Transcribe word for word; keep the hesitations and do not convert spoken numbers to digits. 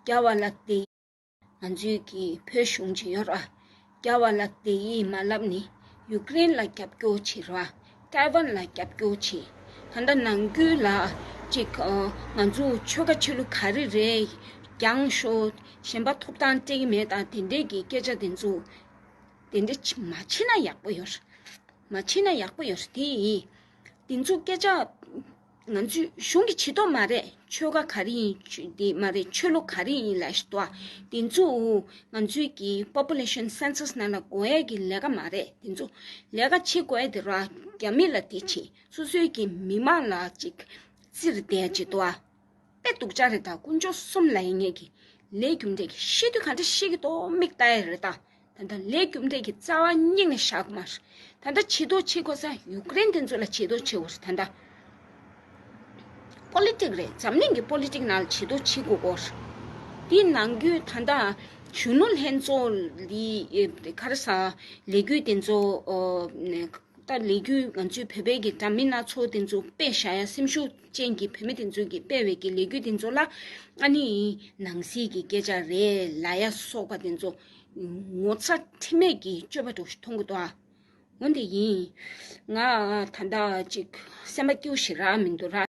རྒྱ་བ་ལ་དེ་ང་ཚོའི་གི་བོད་གཞུང་ཅིག་ཡོད་ར། རྒྱ་བ་ལ་དེ་ཡིས་མ་ལབ་ནི་ཡུཀ་རེན་ལ་རྒྱབ་སྐྱོར་བྱེད་ར། ཏའེ་ཝན་ལ་རྒྱབ་སྐྱོར་བྱེད། ད་ལྟ་ནང་ཁུལ་ལ་ཅིག་ཨ་ང་ཚོ་ཆོལ་ཁ་ཆོས་ལུགས་ག་རེ་རེད། རྒྱང་ཤོག་གཞན་པ་ཐོབ་ཐང་སྤྲད་ཀྱི་མེད་དང་དེ་འདྲས་ཀྱི་སྐད་ཆ་དེ་ཚོ་དེ་འདྲས་མ་བྱེད་ན་ཡག་པོ་ཡོད། མ་བྱེད་ན་ཡག་པོ་ཡོད་དེ་ཡིན། དེ་ཚོ་སྐད་ཆ་ང་ཚོའི་གཞུང་གི་བྱེད་ཐབས་མ་རེད། ཆོལ་ཁ་ག་རེ་ཡིན་ཆོས་དེ་མ་རེད། ཆོས་ལུགས་ག་རེ་ཡིན་ལ་ཞིག་ཏོ། དེ་ཚོ་ང་ཚོའི་གི་population census ནང་ལ་དགོས་ཡས་ཀྱི་ལས་ཀ་མ་རེད། དེ་ཚོ་ལས་ཀ་བྱེད་དགོས་ཡས་དེ་ར་རྒྱ་མི་ལ་དེ་བྱེད། སོ་སོའི་གི་མི་མང་ལ་ཅིག་བཙིར་བསྡད་ཅིག་ཏོ། དཔེ་སྡུག་ཅག་རེད་ད། དཀོན་མཆོག་གསུམ་ལ་ཡིན་ངེས་ཀྱི་ལས་རྒྱུ་འབྲས་ཀྱི་ཤི་དུས་ག་འདྲ་ཤི་གི་འདུག་མིག་ལྟ་ཡ་རེད་ད། ད་ལྟ་ལས་རྒྱུ་འབྲས་ཀྱི་རྩ་བ་སྙིང་ནས་བཞག་གི་མ་རེད། ད་ལྟ་བྱེད་དོ་བྱེད་དགོས་ས་ཡུཀ་རེན་དེ་ཚོ་ལ་བྱེད་དོ་བྱེད་དགོས་རེད། ད་ལྟ་པོ་ལི་ཊིག་རེད། འཛམ་གླིང་གི་པོ་ལི་ཊིག་ནང་ལ་བྱེད་དོ་བྱེད་དགོས་གོ་རེད། དེ་ནང་རྒྱུན་ད་ལྟ་གཞོན་ནུ་ལྷན་ཚོགས་ལི་ག་རེ་ཟ་ལས་འགུལ་དེ་ཚོ་ད་ལས་འགུལ་ང་ཚོའི་བོད་པའི་གི་འདྲ་མིན་སྣ་ཚོགས་དེ་ཚོ་སྤེལ་བཞག་ཡ། སེམས་ཤུགས་ཅན་གྱི་བུད་མེད་དེ་ཚོ་གིས་སྤེལ་བའི་གི་ལས་འགུལ་དེ་ཚོ་ལ་ཨ་ནི་ནང་གསེས་ཀྱི་སྐད་ཆ་རེད་ལབ་ཡ་སོགས་པ་དེ་ཚོ་ངོ་ཚ་ཁྲེལ་མེད་ཀྱི་སྤྱོད་པ་འདྲ་ཞིག་མཐོང་གི་འདུག་ཨ། འོན་ཏེ་ཡིན། ང་ད་ལྟ་ཅིག་སེམས་པ་སྐྱིད་པོ་ཞིག་རག་མི་འདུག་ར།